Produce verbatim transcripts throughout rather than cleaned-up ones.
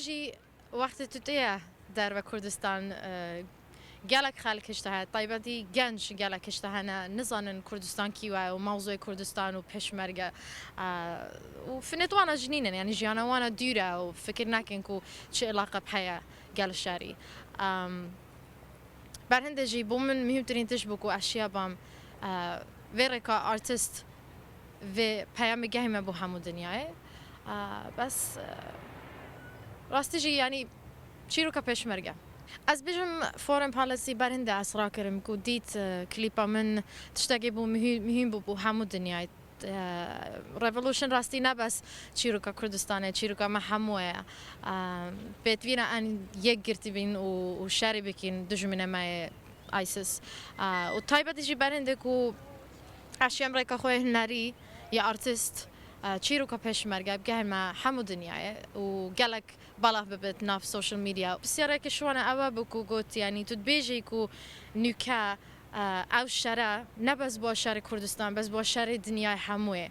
Jî wextê tu têye derve Kurdistan, e, gelek xelk hişte heye, taybetî genc gelek hişte hene, nizanin Kurdistan kî we û mewzûyê Kurdistan û pêşmerge, e, û finêt wana ji nînin, yanî jiyana wana dûr e û fikir nakin ku çi îlaqe bi heye gel şerî. Em, Berhinde jî bo min muhîmtirîn tişt bû ku ez şiya bam, e, vê rêka artist vê peyamê gehîme bo hemû dinyayê. E, bes, e, rastî jî, yanî çîroka pêşmerge. Ez bêjim Foreign Policy berhinde ez rakirim ku dît, e, klîpa min tiştekê bû muhî-, muhîm bû bo hemû dinyayê. E, Revolution rastî ne bes çîroka Kurdistanê, çîroka me hemû ye. E, pêtivî re em yekgirtî bîn û, û şerî bikîn dijminê me yê ISIS. E, û taybetî jî berhinde ku ez şiyam rêka xwe yê hunerî, yê artist, e, çîroka pêşmerge bigehime hemû dinyayê û gelek belav bibit nav social media. Pisyareke ji wan ew e bû ku got, yanî tu dibêjî ku nûke, e, ew şer e, ne bes bo şerê Kurdistan, bes bo şerê dinyayê hemûyê.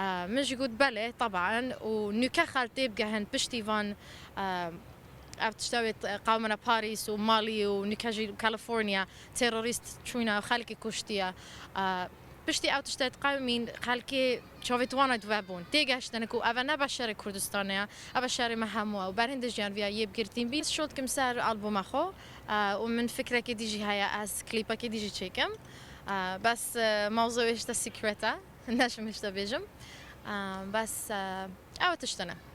E, min jî got, belê, teban, û nûke xelk tê bigehin piştî van, e, ev tişta wê t-, qewmana Parîs û Malî û nûke jî California terorîst çûne û xelkê kuştiye. E, piştî ew tişta diqewimîn, xelkê çavê wana di vebûn. Têgeştine ku ev e ne bes şerê Kurdistanê ye, ev e şerê me hemû ye. Û berhinde jî em viya yê bigirtîn bîn. Şo dikim ser albûma xwe, e, û min fikrekê dî jî heye, ez klîpekê dî jî çêkim. E, bes, e, mewzû wê hişte secret e, neşim hişte bêjim. E, bes, e, ew tiştine.